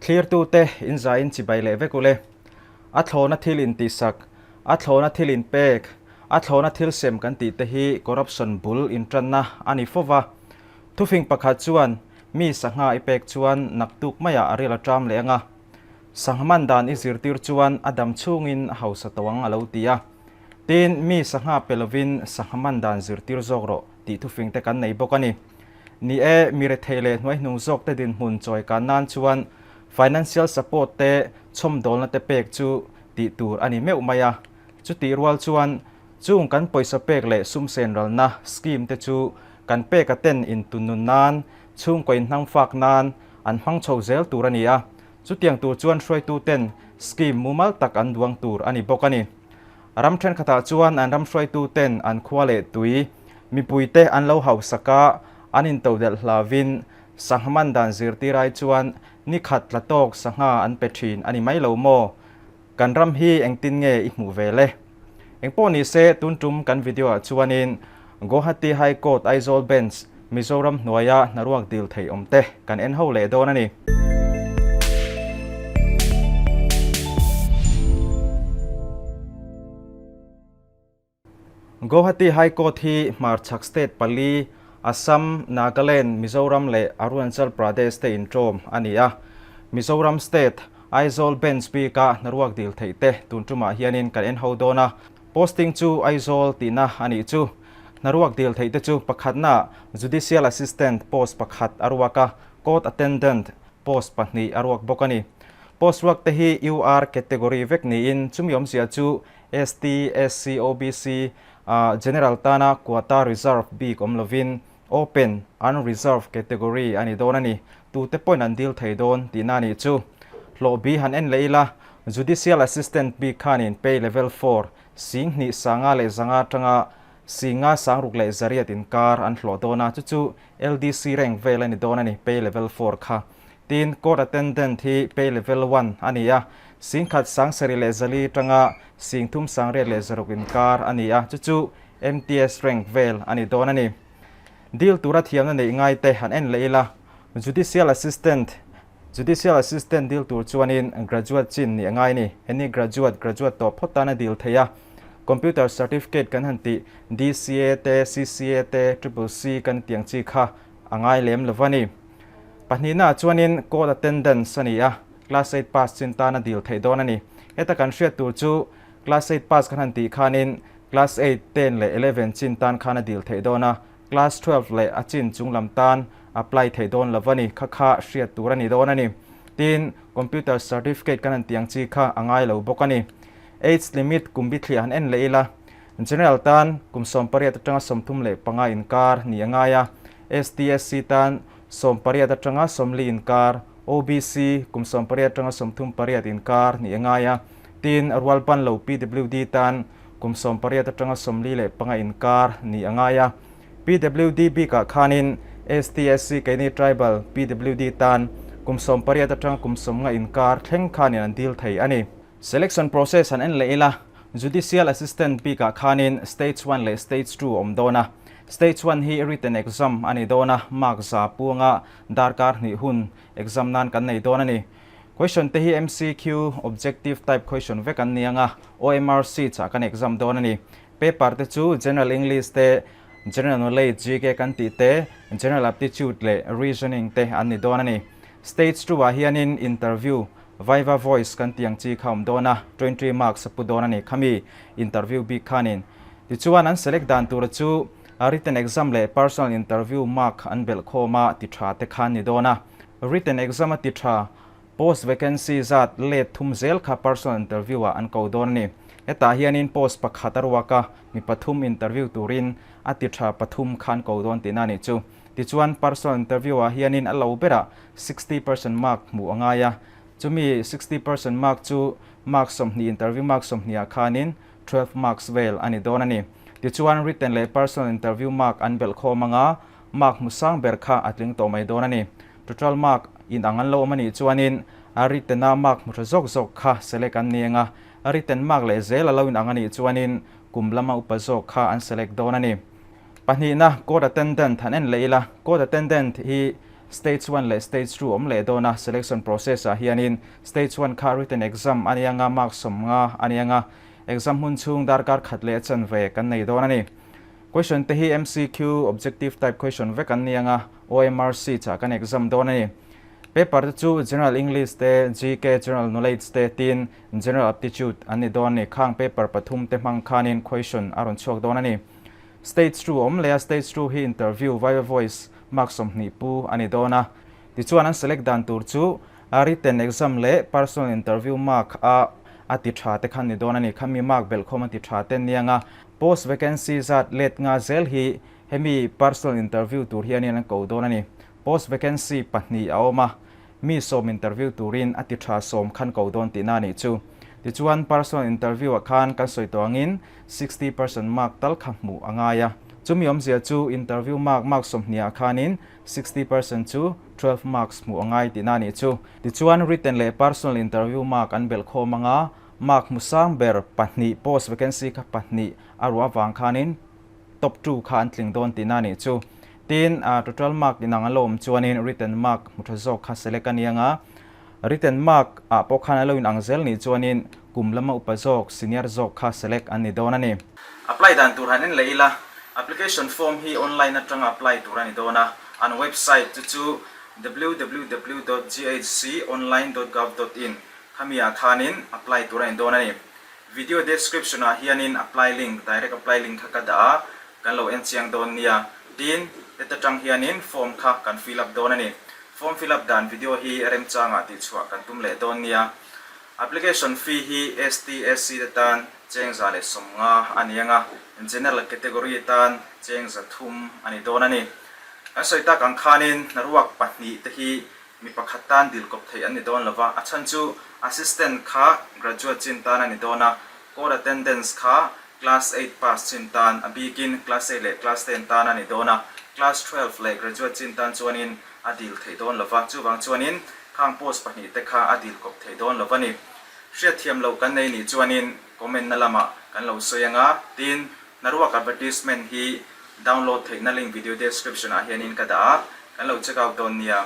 Thlirtute in zaiin chibai leh vek ule. A thlawna thil intihsak, a thlawna thil inpek, a thlawna thil sem kan tih te hi corruption bul intanna a ni fo va. Thufing pakhat chuan mi sangha i pek chuan naktuk maiah a ril a ṭam leh ang a. Sangha man dan i zirtir chuan a dam chhungin a hausa tawh ang a lo ti a. Tin, mi sangha pe lovin sangha man dan zirtir zawk rawh tih thufing te kan nei bawk a ni. Ni e, mi rethei leh hnuaihnung zawk te dinhmun chawi kan nan chuan financial support te chhawmdawlna te pek chu tih tur a ni meuh mai a. Chutih rual chuan chung kan pawisa pek leh sum sen ralna scheme te chu kan pek a ten intunnun nan, chhungkaw inhnangfak nan an hmang chho zel tur a ni a. Chutiang tur chuan hruaitu ten scheme mumal tak an duang tur a ni bawk a ni. Ram thenkhatah chuan an ram hruaitu ten an khua leh tui, mipuite an lo hausak a, an intodelh hlavin sangha man dan zirtir ai chuan ni khat tla tawk sangha an pe thin a ni mai lo maw? Kan ram hi engtin nge i hmuh ve le? Engpawh ni se tun tum kan video ah chuanin Guwahati High Court Aizawl Bench Mizoram hnuaia hnaruak dil thei awm te kan en ho leh dawn a ni. Guwahati High Court hi hmarchhak state pali, Assam, Nagaland, Mizoram leh Arunachal Pradesh te inṭawm a ni a. Mizoram state, Aizawl Bench bika hnaruak dil theih te tun ṭumah hianin kan en ho dawn a. Posting chu Aizawl tihna a nih chu. Hnaruak dil theih te chu pakhatna Judicial Assistant post pakhat a ruak a, Court Attendant post pahnih a ruak bawk a ni. Post ruak te hi UR category vek niin chumi awmzia chu ST, SC, OBC, General tana quota reserve bik awm lovin Open, Unreserved category a ni dawn a ni. Tute pawhin an dil thei dawn tihna a nih chu. Hlawh bi han en leh ila, Judicial Assistant bik khanin pay level four, sing hnih sanga leh zanga atanga singa sangruk leh zariat inkar an hlawh dawn a, chu chu LDC rank vel a ni dawn a ni, pay level four kha. Tin, Court Attendant hi pay level one a ni a, sing khat sangsarih leh zali atanga sing thum sangriat leh zaruk inkar a ni a, chu chu MTS rank vel a ni dawn a ni. Deal tura thiamna neih ngai te han en leh ila, Judicial Assistant, Judicial Assistant deal tur chuanin graduate chin nih a ngai a ni. Heni graduate, graduate tawh phawt tan a deal thei a. Computer certificate kan han tih DCA te, CCA te, Triple C kan tih ang chi kha a ngai lem lo va ni. Pahnihnaah chuanin Court Attendance a ni a, Class eight pass chin tan a deal theih dawn a ni. Heta kan hriat tur chu Class eight pass kan han tih khanin Class eight, ten leh eleven chin tan khan a dil theih dawn a, Class twelve leh a chin chung lam tan apply theih dawn lo a ni, kha kha hriat tur a ni dawn a ni. Tin, computer certificate kan han tih ang chi kha a ngai lo bawk a ni. Age limit kum bithliah han en leh ila, General tan kum 18 atanga 35 inkar ni a ngai a, STSC tan 18 atanga 40 inkar, OBC kum 18 atanga 38 inkar ni a ngai a, Tin, rualban lo PWD tan kum 18 atanga 45 inkar ni a ngai a. PWD bikah khanin STSC keini Tribal PWD tan kum 18 atanga kum 50 inkar thleng khanin an dil thei a ni. Selection process han en leh ila, Judicial Assistant bikah khanin Stage one leh Stage two a awm dawn a. Stage one hi written exam a ni dawn a, mark za puanga darkar hnih hun exam nan kan nei dawn a ni. Question te hi MCQ, Objective type question vek an ni ang a, OMR sheets ah kan exam dawn a ni. Paper te chu General English te, General Knowledge, GK kan tih te, General Aptitude leh Reasoning te an ni dawn a ni. Stage two ah hianin Interview, Viva Voice kan tih ang chi kha awm dawn a, 20 marks a pu dawn a ni khami interview bik khanin. Tichuan an select dan tura chu written exam leh personal interview mark an belh khawm a ti tha te khan ni dawn a. Written exam a ti tha, post vacancy zat let thum zel kha personal interview ah an ko dawn a ni. Hetah hianin post pakhat a ruak a, mi pathum interview turin a ti tha pathum kha an ko dawn tihna a nih chu. Tichuan personal interview ah hianin a lo berah 60 percent mark hmuh a ngai a, chumi 60 percent mark chu mark 20 interview mark 20 ah khanin 12 marks vel a ni dawn a ni. Tichuan written leh personal interview mark an belh khawm anga mark hmu sang ber kha a tling tawh mai dawn a ni. Total mark in ang an lo awm a nih chuanin a written a mark hmu tha zawk zawk kha select an ni anga, a written mark leh zel a lo in ang a nih chuanin kum lama upa zawk kha an select dawn a ni. Pahnihna, Court attendant han en leh ila, Court attendant hi Stage one leh Stage two awm leh dawn a, selection process ah hianin Stage one kha written exam a ni anga mark 50 a ni anga exam hmun chhung darkar khat leh chanve kan nei dawn a ni. Question te hi MCQ, objective type question vek an ni anga OMR sheet ah kan exam dawn a ni. Paper te chu General English te, GK, General Knowledge te tin General Aptitude an ni dawn a ni. Khang paper pathum te hmang khanin question a rawn chhuak dawn a ni. Stage 2 awm leh a, stage 2 hi interview, viva voice, mark 20 pu a ni dawn a. Tichuan an select dan tur chu written exam leh personal interview mark a a ti tha te khan ni dawn a ni. Khami mark belhkhawm a ti tha te aniang a. Post vacancy zat let nga zel hi hemi personal interview tur hianin an ko dawn a ni. Post vacancy pahnih a awm a, mi 10 interview turin a ti tha 10 khan ko dawn tihna a nih chu. Tichuan personal interview ah khan kan sawi tawh angin 60% mark tal kha hmuh a ngai a. Chumi awmzia chu interview mark mark 20 ah khanin 60% chu 12 marks hmuh a ngai tihna a nih chu. Tichuan written leh personal interview mark an belh khawm anga mark hmu sang ber pahnih post vacancy kha pahnih a ruah avang khanin top two kha an tling dawn tihna a nih chu. Tin, total mark inang a lo awm chuanin written mark hmu tha zawk kha select a ni anga, written mark ah pawh khan a lo inang zel nih chuanin kum lama upa zawk, senior zawk kha select an ni dawn a ni. Apply dan tur han en leh ila, application form hi online atanga apply tur a ni dawn a, an website chu chu www dot ghconline dot gov dot in khami ah khanin apply tur a ni dawn a ni. Video description ah hianin apply link, direct apply link kha ka dah a, kan lo en chiang dawn nia. Tin, heta tang hianin form kha kan fill up dawn a ni. Form fill up dan video hi remchangah tihchhuah kan tum leh dawn nia. Application fee hi ST, SC te tan cheng 150 a ni ang a, General category tan cheng 300 a ni dawn a ni. Kan sawi tak ang khanin hnaruak pahnih te hi mi pakhat tan dil kawp theih an ni dawn lova, a chhan chu assistant kha graduate chin tan a ni dawn a, court attendance kha class eight pass chin tan, a bikin class eight leh class ten tan a ni dawn a, class 12 leh graduate chin tan chuanin a dil theih dawn lova, chuvang chuanin khang post pahnih te kha a dil kawp theih dawn lova ni. Hriatthiam loh kan nei nih chuanin comment na lamah kan lo sawi anga, tin hnaruak advertisement hi download theihna link video description ah hianin ka dah a, kan lo check out dawn nia.